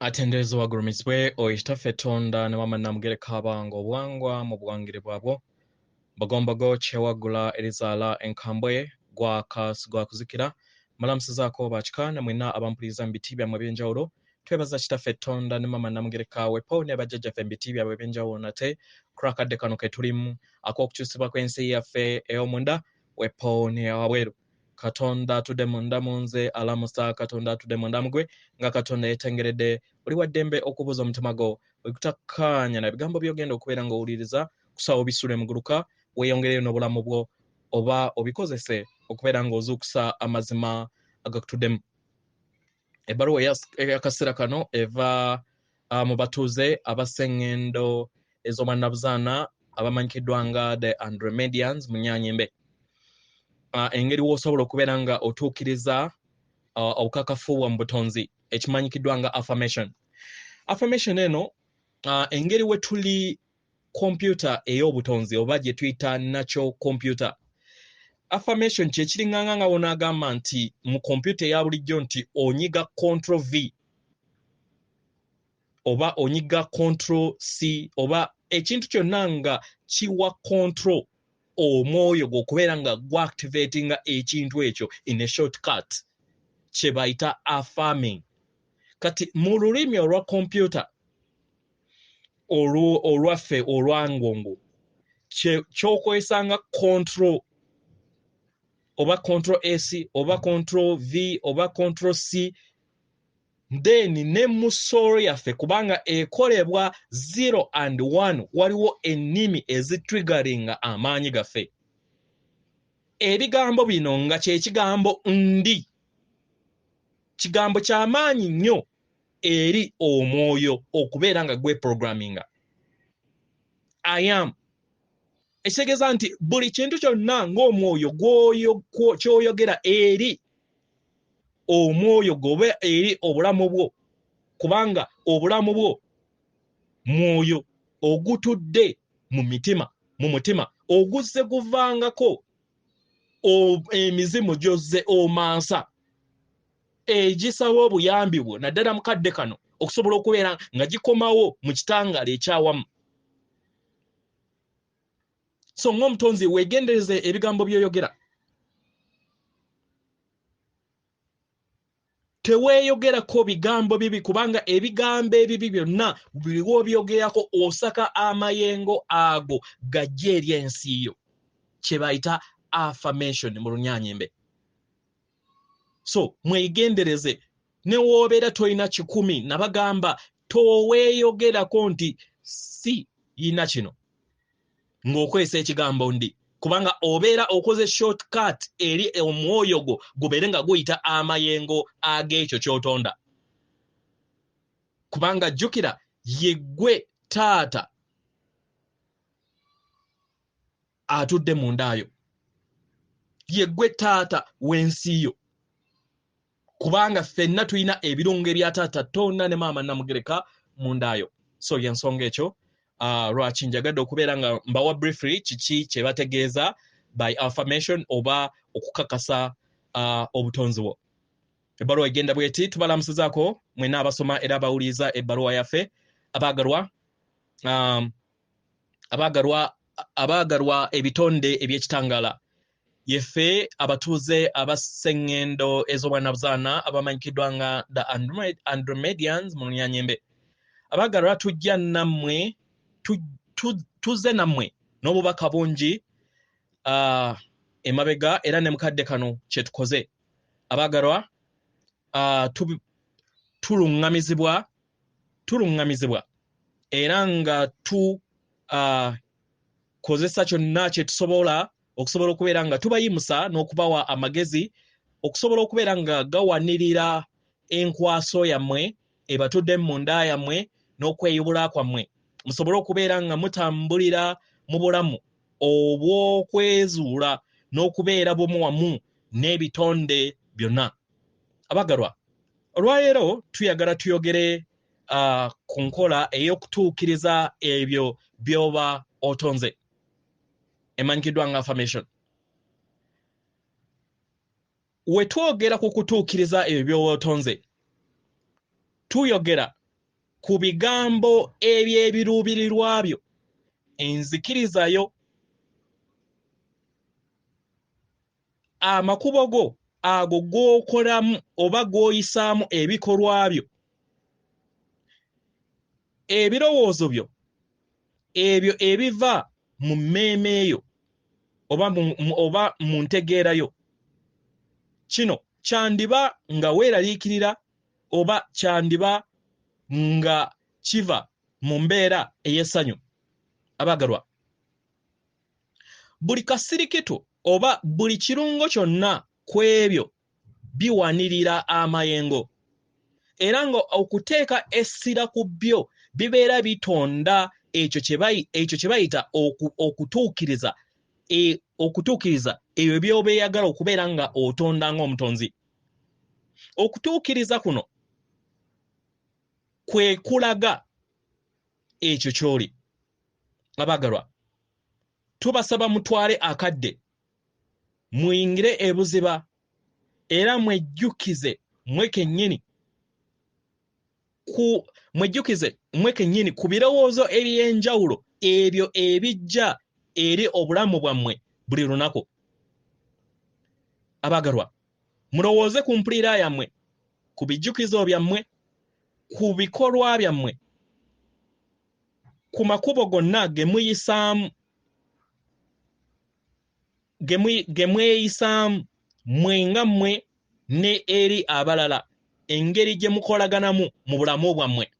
Atenderezebwa agulumizibwe oyo Kitaffe Tonda ne Maama Namugereka abanga obuwangwa mu buwangire bwabwo. Mbogombogo kyewaggula erizaala enkambwe gwaka gwa kuzikira. Mbalamusizaako bakika na mwenna abampuliriza mu biti byammwe eby'enjawulo. Twebaza Kitaffe Tonda ne Maama Namugereka wepo ne bajjajjaffe mu biti byabwe eby'enjawulo nate kulw'akadde kano ke tulimu ak'okukyusibwa kw'ensi yaffe ey'omunda wepo n'eyawabweru. Katonda atudde munda mu nze alamusa Katonda atudde munda mu gwe nga Katonda yeetengeredde. Oli wa ddembe okubuuza omutima gwo bwe gutakkaanya na bigambo by'ogenda okubeera ng'owuliriza kusaba obisule muguluka weeyongereyo n'obulamu bwo oba obikozese okubeera ng'ozuukusa amazima agakutuddemu. Ebbaluwa ey'akaseera kano eva mu batuuze abasengendo ez'obwannabuzaana abamanyikiddwa nga the Andromedians mu Nnyanyembe. Engeri w'osobola okubeera nga otuukiriza obukakafu bwo mu butonzi ekimanyikiddwa nga affirmation. Affirmation eno engeri we tuli kompyuta ey'obutonzi oba gye tuyita natural computer. Affirmation kye kiringanga nga w'onaagamba nti mu kompyuta eya bulijjo nti onyiga control V oba onyiga control C oba ekintu kyonna nga kiwa control omwoyo gwo okubeera nga gwactivatinga ekintu ekyo in a shortcut kye bayita affirming. Kati mu lulimi olwa kompyuta olwaffe olwangongo ky'okozesa nga control oba control S oba control V oba control C, then ne mu soul yaffe kubanga ekolebwa 0 and 1 waliwo ennimi ezitriggeringa amaanyi gaffe. Ebigambo bino nga kye kigambo ndi kigambo ky'amaanyi nnyo eri omwoyo okubeera nga gwe programminga. I am ekitegeeza nti buli kintu kyonna ng'omwoyo ky'oyogera eri omwoyo gwo oba eri obulamu bwo, kubanga obulamu bwo mwoyo ogutudde mu mitima, mu mutima oguzze guvangako emizimu gy'ozze omansa egisaba obuyambi bwo naddala mu kadde kano okusobola okubeera nga gikomawo mu kitangaala ekyawamu. So ng'omutonzi weegendereze ebigambo by'oyogera. Teweeyogerako bigambo bibi kubanga ebigambo ebibi byonna buli lw'obyogerako osaka amayengo ago gajje eri ensi yo kye bayita affirmation mu Lunyanyembe. So mwegendereze ne w'obeera tolina kikumi nabagamba toweeyogerako nti si yina kino ng'okozesa ekigambo ndi, kubanga obeera okoze shortcut eri omwoyo gwo gubeere nga guyita amayengo ag'ekyo ky'otonda. Kubanga jjukira ye ggwe taata atudde mundaayo, ye ggwe taata w'ensi yo, kubanga ffenna tulina ebirungo ebya taata Tonda ne maama Namugereka mundaayo. So y'ensonga ekyo lwaki njagadde okubeera nga mbawa briefly kiki kye bategeeza by affirmation oba okukakasa obutonzi bwo. Ebbaluwa egenda bweti: tubalamusizaako mwenna abasoma era abawuliriza ebbaluwa yaffe abaagalwa, abaagalwa ebitonde eby'ekitangaala. Yeffe abatuuze abasengendo ez'obwannabuzaana abamanyikiddwa nga the Andromedians mu Lunyanyembe. Abaagalwa tujja nammwe, tuzze nammwe n'obubaka bungi emabega era ne mukadde kano kye tukoze. Abaagalwa tuluŋŋamizibwa era nga tu kozesa kyonna kye tusobola okusobola okubeera nga tubayimusa n'okubawa amagezi okusobola okubeera nga gawanirira enkwaso yammwe ebatudde munda yammwe n'okweyubula kwammwe, musobole okubeera nga mutambulira mu bulamu obw'okwezuula n'okubeera bumu wamu n'ebitonde byonna. Abagalwa, olwaleero tuyagala tuyogere ku nkola ey'okutuukiriza ebyo by'oba otonze emanyikiddwa nga affirmation. We twogera ku kutuukiriza ebyo by'oba otonze, tuyogera ku bigambo eby'ebiruubirirwa byo, enzikiriza yo, amakubo go ago g'okolamu oba g'oyisaamu ebikolwa byo, ebirowoozo byo, ebyo ebiva mu mmeeme yo oba mu ntegeera yo. Kino kyandiba nga weeraliikirira oba kyandiba nga kiva mu mbeera ey'essanyu. Abaagalwa, buli kasirikitu oba buli kirungo kyonna ku ebyo biwanirira amayengo, era nga okuteeka essira ku byo bibeera bitonda ekyo kye bayita okutuukiriza ebyo by'obeeyagala okubeera nga otonda ng'omutonzi. Okutuukiriza kuno kwe kulaga ekyo ky'oli. Abaagalwa, tubasaba mutwale akadde, muyingire ebuziba, era mwejjukize mmwe kennyini ku birowoozo eby'enjawulo ebyo ebijja eri obulamu bwammwe buli lunaku. Abaagalwa, mulowooze ku mpulira yammwe, ku bijjukizo byammwe, ku bikolwa byammwe, ku makubo gonna ge muyisaamu, ge mweyisaamu mmwe nga mmwe ne eri abalala, engeri gye mukolaganamu mu bulamu bwammwe.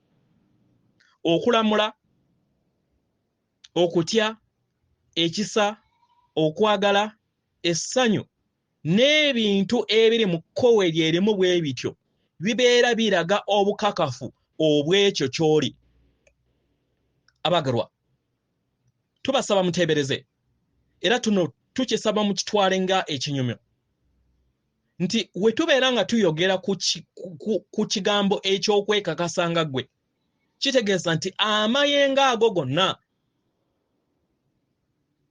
Okulamula, okutya, ekisa, okwagala, essanyu n'ebintu ebiri mu kkowe lye limu bwe bityo bibeera biraga obukakafu obw'ekyo ky'oli. Abaagalwa, tubasaba muteebereze, era tuno tukisaba mukitwale nga ekinyumyo, nti we tubeera nga tuyogera ku kigambo eky'okwekakasa nga ggwe, kitegeeza nti amayengo ago gonna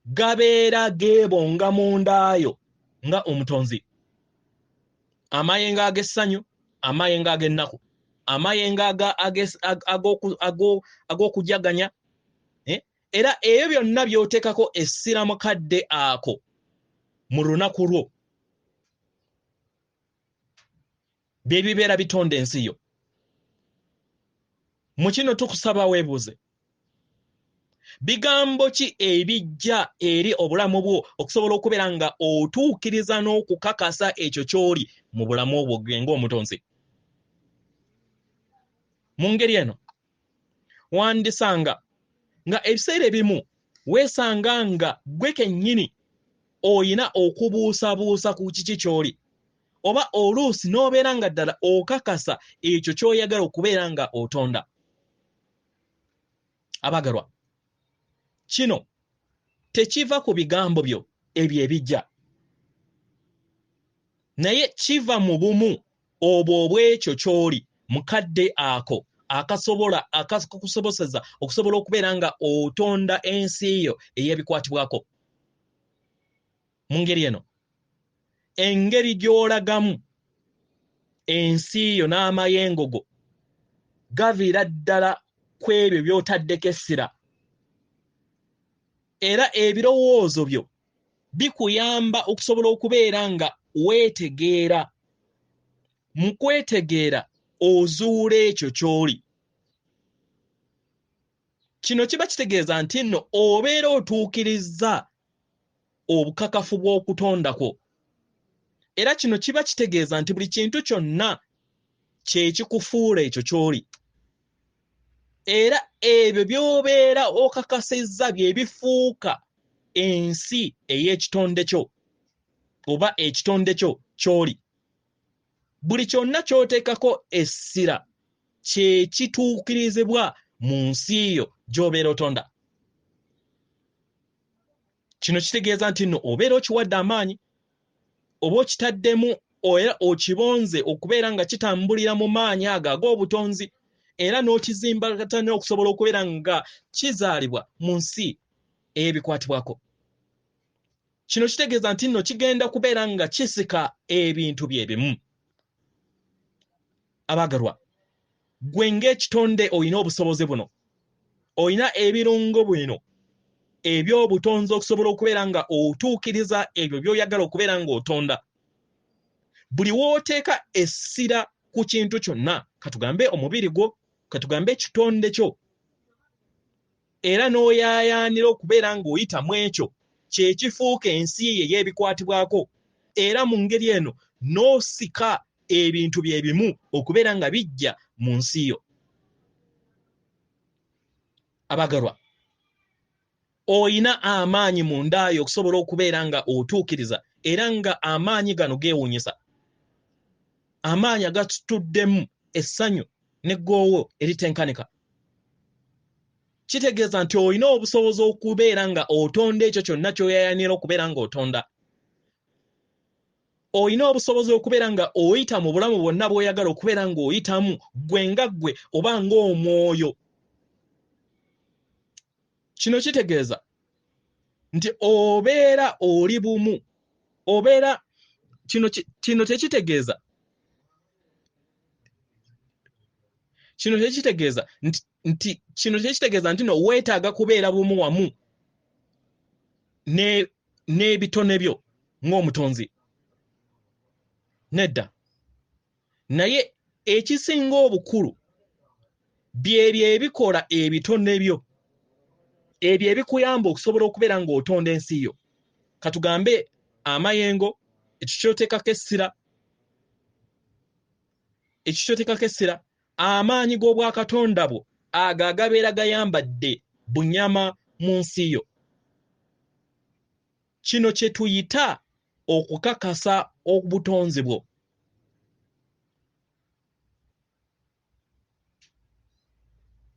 gabeera geebonga mundaayo nga omutonzi. Amayengo ag'essanyu, amayengo ag'ennaku, amayengo ag'okujaganya, era ebyo byonna by'oteekako essira mu kadde ako mu lunaku lwo bye bibeera bitonda ensi yo. Mu kino tukusaba weebuuze, bigambo ki ebijja eri obulamu bwo okusobola okubeera nga otuukiriza n'okukakasa ekyo ky'oli mu bulamu bwo ng'omutonzi? Mu ngeri eno wandisanga nga ebiseera ebimu weesanga nga ggwe kennyini oyina okubuusabuusa ku kiki ky'oli, oba oluusi n'obeera nga ddala okakasa ekyo ky'oyagala okubeera nga otonda. Abaagalwa, kino tekiva ku bigambo byo ebyo ebijja, naye kiva mu bumu obwo obw'ekyo ky'oli mu kadde ako akasobola akakusoboseza okusobola okubeera nga otonda ensi yo ey'ebikwatibwako. Mu ngeri eno, engeri gy'olagamu ensi yo n'amayengo go gaviira ddala ku ebyo by'otaddeko essira, era ebirowoozo byo bikuyamba okusobola okubeera nga weetegeera. Mu kwetegeera ozuula ekyo ky'oli. Kino kiba kitegeeza nti nno obeera otuukirizza obukakafu bw'okutonda kwo, era kino kiba kitegeeza nti buli kintu kyonna kye kikufuula ekyo ky'oli, era ebyo by'obeera okakasizza bye bifuuka ensi ey'ekitonde kyo oba ekitonde kyo ky'oli. Buli kyonna ky'oteekako essira kye kituukirizibwa mu nsi yo gy'obeera otonda. Kino kitegeeza nti nno obeera okiwadde amaanyi, oba okitaddemu era okibonze okubeera nga kitambulira mu maanyi ago ag'obutonzi, era n'okizimbagatana okusobola okubeera nga kizaalibwa mu nsi ey'ebikwatibwako. Kino kitegeeza nti nno kigenda kubeera nga kisika ebintu bye bimu. Abaagalwa, Gwe ng'ekitonde olina obusobozi buno, olina ebirungo bino eby'obutonzi okusobola okubeera nga otuukiriza ebyo by'oyagala okubeera ng'otonda. Buli w'oteeka essira ku kintu kyonna, katugambe omubiri gwo, katugambe ekitonde kyo, era n'oyaayaanira okubeera ng'oyita mu ekyo, kye kifuuka ensi ye ey'ebikwatibwako, era mu ngeri eno n'osika ebintu bye bimu okubeera nga bijja mu nsi yo. Abagalwa, olina amaanyi mu ndaayo okusobola okubeera nga otuukiriza, era nga amaanyi gano geewuunyisa, amaanyi agasituddemu essanyu n'eggoowo eritenkanika. Kitegeeza nti olina obusobozi okubeera nga otonda ekyo kyonna ky'oyayanira okubeera nga otonda. Olina obusobozi okubeera nga oyita mu bulamu bwonna bw'oyagala okubeera ng'oyitamu ggwe nga ggwe oba ng'omwoyo. Kino kitegeeza nti obeera oli bumu, obeera kino tekitegeeza kino tekitegeeza nti kino tekitegeeza nti no weetaaga kubeera bumu wamu n'ebitone byo ng'omutonzi. Nedda. Naye ekisinga obukulu byebyo ebikola ebitone byo, ebyo ebikuyamba okusobola okubeera ng'otonda ensi yo. Katugambe amayengo, ekyo ky'oteekako essira, ekyo ky'oteekako essira, amaanyi g'obwakatonda bwo ago agabeera gayambadde bunyama mu nsi yo. Kino kye tuyita okukakasa obutonzi bwo.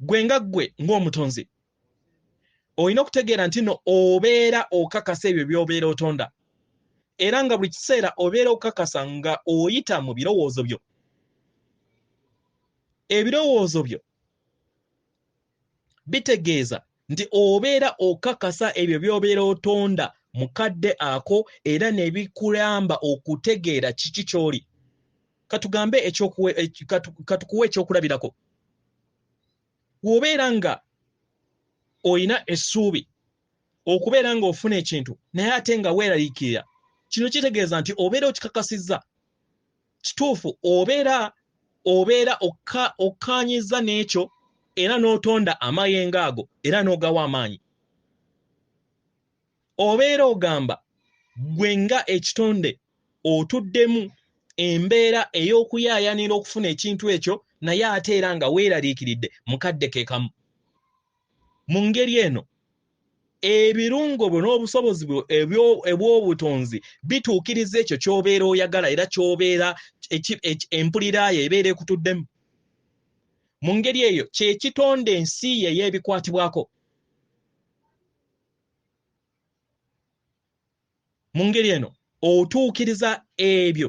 Gwe nga ggwe ng'omutonzi olina okutegeera nti no obeera okakasa ebyo by'obeera otonda, era nga buli kiseera obeera okakasa nga oyita mu birowoozo byo. Ebirowoozo byo bitegeeza nti obeera okakasa ebyo by'obeera otonda mu kadde ako, era ne bikuyamba okutegeera kiki ky'oli. Katugambe katukuwe ekyokulabirako. Bw'obeera nga olina essuubi okubeera ng'ofuna ekintu naye ate nga weeraliikirira, kino kitegeeza nti obeera okikakasizza. Kituufu, obeera okkaanyizza n'ekyo era n'otonda amayengo ago era n'ogawa amaanyi. Obeera ogamba ggwe nga ekitonde otuddemu embeera ey'okuyaayanira okufuna ekintu ekyo naye ate era nga weeraliikiridde mu kadde ke kamu. Mu ngeri eno ebirungo byo n'obusobozi bwo ebw'obutonzi bituukiriza ekyo ky'obeera oyagala era ky'obeera empulira yo ebeera ekutuddemu. Mu ngeri eyo kye kitonda ensi ye ey'ebikwatibwako. Mu ngeri eno otuukiriza ebyo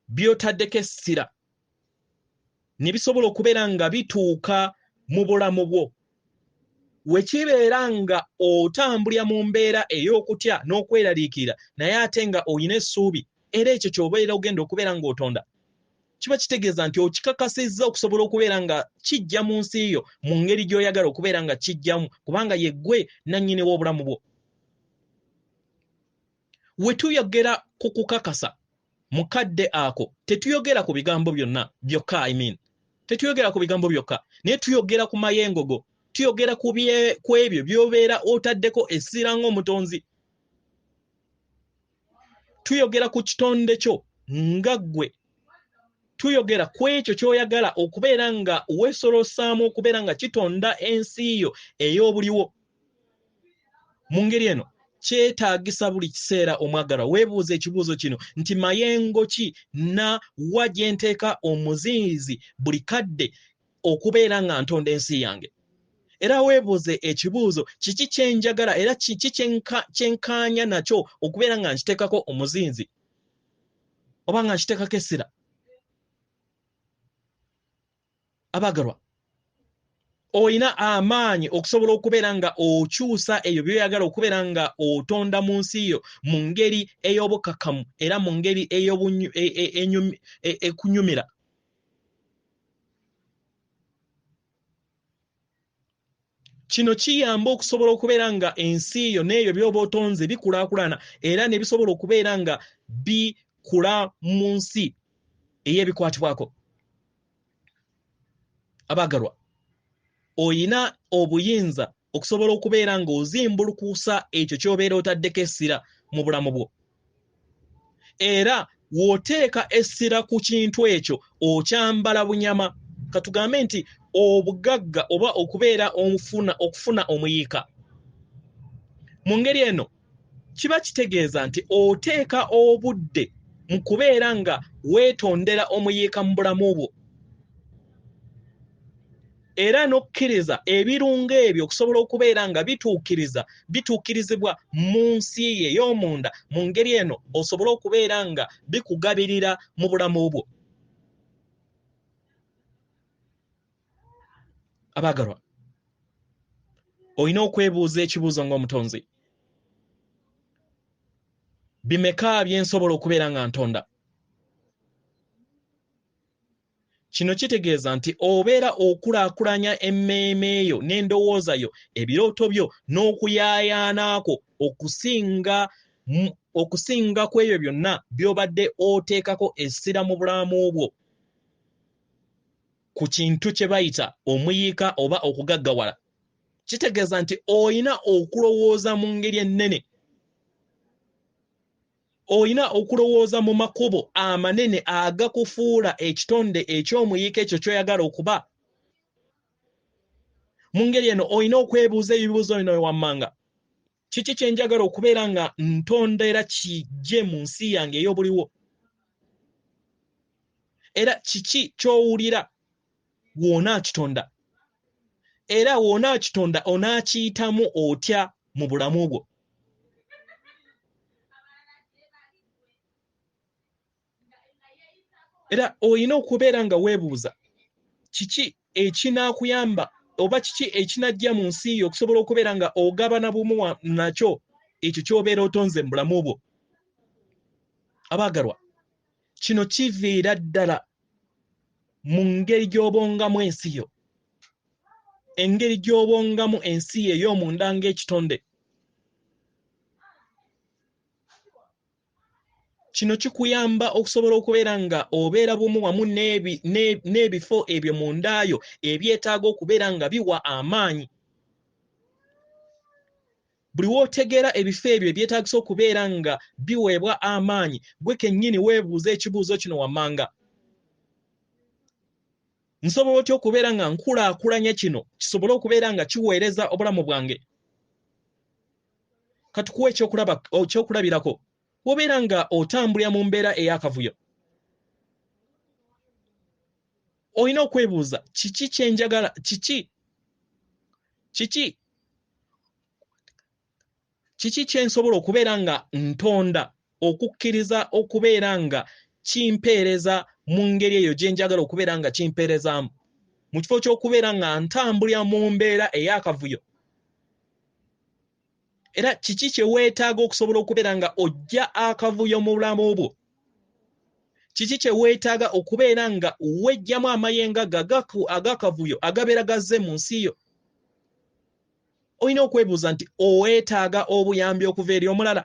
by'otaddeko essira ne bisobola okubeera nga bituuka mu bulamu bwo. We kibeera nga otambulira mu mbeera ey'okutya n'okweraliikirira naye ate nga olina essuubi, era ekyo ky'obeera ogenda okubeera ng'otonda, kiba kitegeeza nti okikakasizza okusobola okubeera nga kijja mu nsi yo mu ngeri gy'oyagala okubeera nga kijjamu, kubanga ye ggwe nannyini w'obulamu bwo. We tuyogera ku kukakasa mu kadde ako, tetuyogera ku bigambo byonna byokka, I mean, tetuyogera ku bigambo byokka, naye tuyogera ku mayengo go, tuyogera ku ebyo by'obeera otaddeko essira ng'omutonzi. Tuyogera ku kitonde kyo nga ggwe, tuyogera ku ekyo ky'oyagala okubeera nga weesolosaamu okubeera nga kitonda ensi yo ey'obuliwo. Mu ngeri eno kyetaagisa buli kiseera omwagalwa weebuuza ekibuuzo kino nti mayengo ki na wa gye nteeka omuzinzi buli kadde okubeera nga ntonda ensi yange. Era weebuuze ekibuuzo kiki kye njagala era kiki kye nkaanya nakyo okubeera nga nkiteekako omuzinzi oba nga nkiteekako essira. Abagalwa, olina amaanyi okusobola okubeera nga okyusa ebyo by'oyagala okubeera nga otonda mu nsi yo mu ngeri ey'obukakkamu era mu ngeri ekunyumira. Kino kiyamba okusobola okubeera nga ensi yo n'ebyo by'oba otonze bikulaakulana era ne bisobola okubeera nga bikula mu nsi ey'ebikwatibwako. Abaagalwa, oyina obuyinza okusobola okubeera ng'ozimbulukusa ekyo ky'obeera otaddeko essira mu bulamu bwo. Era w'oteeka essira ku kintu ekyo okyambala bunyama. Katugambe nti obugagga oba okubeera okufuna omuyiika. Mu ngeri eno kiba kitegeeza nti oteeka obudde mu kubeera nga weetondera omuyiika mu bulamu bwo. Era n'okkiriza ebirungo ebyo okusobola okubeera nga bituukirizibwa mu nsi ye ey'omunda. Mu ngeri eno osobole okubeera nga bikugabirira mu bulamu bwo. Abaagalwa, olina okwebuuza ekibuuzo ng'omutonzi. Bimeka bye nsobola okubeera nga ntonda? Kino kitegeeza nti obeera okulaakulanya emmeeme yo n'endowooza yo, ebirooto byo n'okuyaayaana kwo okusinga ku ebyo byonna by'obadde oteekako essira mu bulamu bwo ku kintu kye bayita omuyiika oba okugaggawala. Kitegeeza nti olina okulowooza mu ngeri ennene. Olina okulowooza mu makubo amanene agakufuula ekitonde eky'omuyiika ekyo ky'oyagala okuba. Mu ngeri eno olina okwebuuza ebibuuzo bino wammanga. Kiki kye njagala okubeera nga ntondera kijje mu nsi yange ey'obuliwo? Era kiki ky'owulira w'onaakitonda? Era w'onaakitonda onaakiyitamu otya mu bulamu bwo? Era olina okubeera nga weebuuza kiki ekinaakuyamba oba kiki ekinajja mu nsi yo okusobola okubeera nga ogabana bumu nakyo ekyo ky'obeera otonze mu bulamu bwo. Abaagalwa, kino kiviira ddala mu ngeri gy'obongamu ensi yo, engeri gy'obongamu ensi yo ey'omunda ng'ekitonde. Kino kikuyamba okusobola okubeera nga obeera bumu wamu n'ebifo ebyo munda yo ebyetaaga okubeera nga biwa amaanyi. Buli w'otegeera ebifo ebyo ebyetaagisa okubeera nga biweebwa amaanyi, gwe kennyini weebuuza ekibuuzo kino wammanga. Nsobola otya okubeera nga nkulaakulanya kino kisobole okubeera nga kiweereza obulamu bwange? Katukuwe ekyokulabirako. Bw'obeera nga otambulira mu mbeera ey'akavuyo, olina okwebuuza kiki kye njagala, kiki kye nsobola okubeera nga ntonda okukkiriza okubeera nga kimpeereza mu ngeri eyo gye njagala okubeera nga kimpeerezaamu, mu kifo ky'okubeera nga ntambulira mu mbeera ey'akavuyo. Era kiki kye weetaaga okusobola okubeera nga ojja akavuyo mu bulamu bwo? Kiki kye weetaaga okubeera nga weggyamu amayengo ag'akavuyo agabeera gazze mu nsi yo? Olina okwebuuza nti oweetaaga obuyambi okuva eri omulala,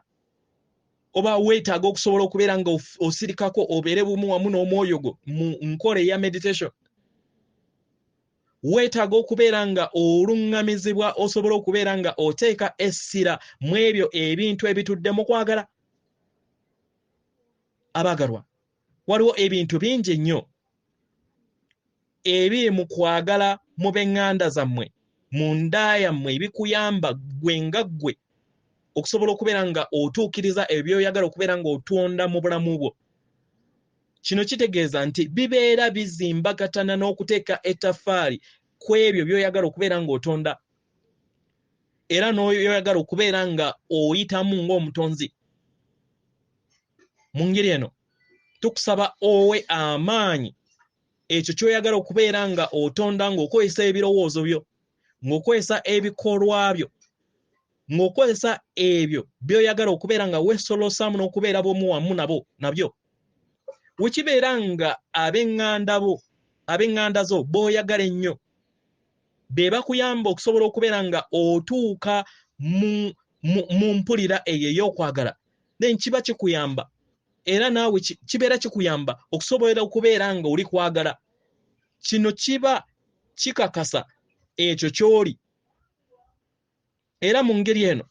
oba weetaaga okusobola okubeera nga osirikako obeere bumu wamu n'omwoyo gwo mu nkola eya meditation. Weetaaga okubeera nga oluŋŋamizibwa osobole okubeera nga oteeka essira mu ebyo ebintu ebitudde mu kwagala. Abaagalwa, waliwo ebintu bingi nnyo ebiri mu kwagala mu b'eŋŋanda zammwe, mu nda yammwe, ebikuyamba ggwe nga ggwe okusobola okubeera nga otuukiriza ebyo by'oyagala okubeera ng'otonda mu bulamu bwo. Kino kitegeeza nti bibeera bizimbagatana n'okuteeka ettaffaali ku ebyo by'oyagala okubeera ng'otonda era n'oyagala okubeera nga oyitamu ng'omutonzi. Mu ngeri eno tukusaba owe amaanyi ekyo ky'oyagala okubeera nga otonda ng'okozesa ebirowoozo byo, ng'okozesa ebikolwa byo, ng'okozesa ebyo by'oyagala okubeera nga weesolosaamu n'okubeera bw'omu wamu nabo nabyo. We kibeera nga ab'eŋŋanda bo, ab'eŋŋanda zo b'oyagala ennyo, be bakuyamba okusobola okubeera nga otuuka mu mpulira eyo ey'okwagala, then kiba kikuyamba era naawe kibeera kikuyamba okusobola okubeera nga oli kwagala. Kino kiba kikakasa ekyo ky'oli. Era mu ngeri eno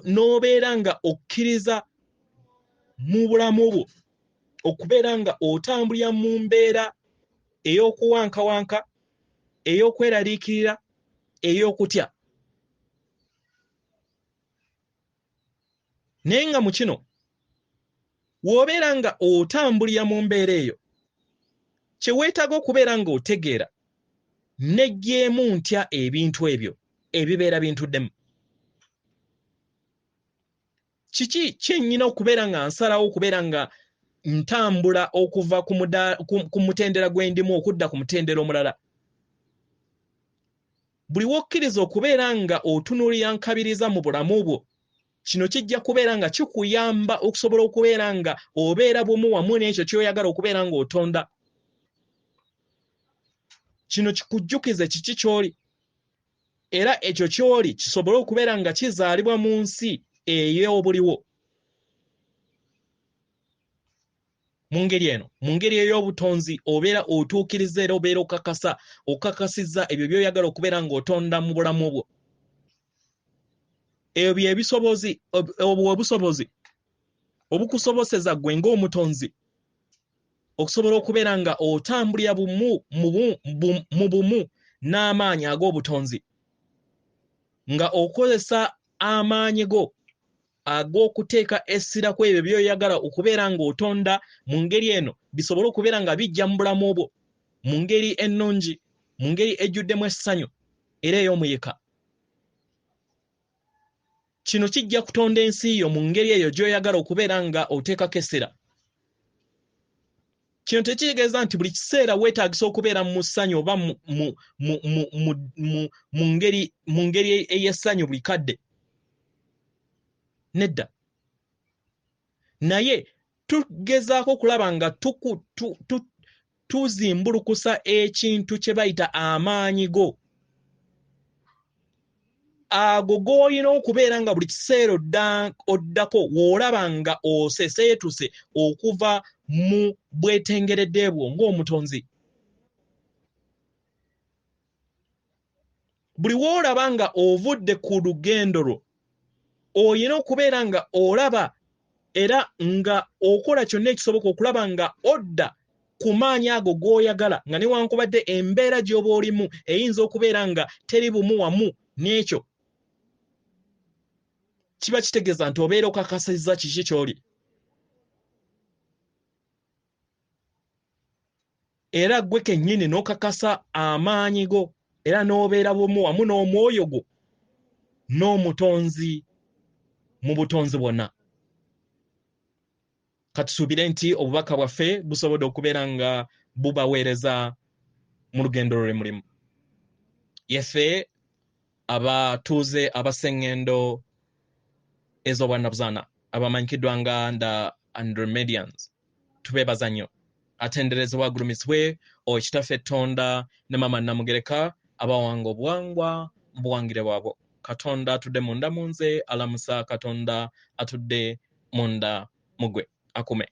n'obeera nga okkiriza mu bulamu bwo okubeera nga otambulira mu mbeera ey'okuwankawanka, ey'okweraliikirira, ey'okutya. Naye nga mu kino w'obeera nga otambulira mu mbeera eyo, kye weetaaga okubeera ng'otegeera, neggyeemu ntya ebintu ebyo ebibeera bintuddemu? Kiki kye nnyina okubeera nga nsalawo okubeera nga ntambula okuva ku mutendera gwe ndimu okudda ku mutendera omulala? Buli w'okkiriza okubeera nga otunuulira nkabiriza mu bulamu bwo, kino kijja kubeera nga kikuyamba okusobola okubeera nga obeera bumu wamu n'ekyo ky'oyagala okubeera ng'otonda. Kino kikujjukize kiki ky'oli, era ekyo ky'oli kisobole okubeera nga kizaalibwa mu nsi ey'obuliwo. Mu ngeri eno, mu ngeri ey'obutonzi, obeera otuukiriza era obeera okakasizza ebyo by'oyagala okubeera ng'otonda mu bulamu bwo. Ebyo bye bisobozi, obwo obusobozi obukusoboseza ggwe ng'omutonzi okusobola okubeera nga otambulira mu bumu n'amaanyi ag'obutonzi, nga okozesa amaanyi go ag'okuteeka essira ku ebyo by'oyagala okubeera ng'otonda mu ngeri eno bisobole okubeera nga bijja mu bulamu bwo mu ngeri ennungi, mu ngeri ejjuddemu essanyu era ey'omuyika. Kino kijja kutonda ensi yo mu ngeri eyo gy'oyagala okubeera nga oteekako essira. Kino tekitegeeza nti buli kiseera weetaagisa okubeera mu ssanyu oba mu ngeri ey'essanyu buli kadde. Nedda. Naye tugezaako okulaba nga tuzimbulukusa ekintu kye bayita amaanyi go, ago g'olina okubeera nga buli kiseera oddako w'olaba nga oseseetuse okuva mu bwetengeredde bwo ng'omutonzi. Buli w'olaba nga ovudde ku lugendo lwo, olina okubeera nga olaba era nga okola kyonna ekisoboka okulaba nga odda ku maanyi ago g'oyagala, nga newankubadde embeera gy'oba olimu eyinza okubeera nga teri bumu wamu n'ekyo, kiba kitegeeza nti obeera okakasizza kiki ky'oli. Era ggwe kennyini n'okakasa amaanyi go era n'obeera bumu wamu n'omwoyo gwo n'omutonzi mu butonzi bwonna. Katusuubire nti obubaka bwaffe busobodde okubeera nga bubaweereza mu lugendo lwe mulimu. Yeffe abatuuze abasengendo ez'obwannabuzaana abamanyikiddwa nga the Andromedians, tubeebaza nnyo. Atenderezebwa agulumizibwe oyo Kitaffe Ttonda ne Maama Nnamugereka abawanga obuwangwa mu buwangire bwabwo. Katonda atudde munda mu nze alamusa Katonda atudde munda mu ggwe. Akume.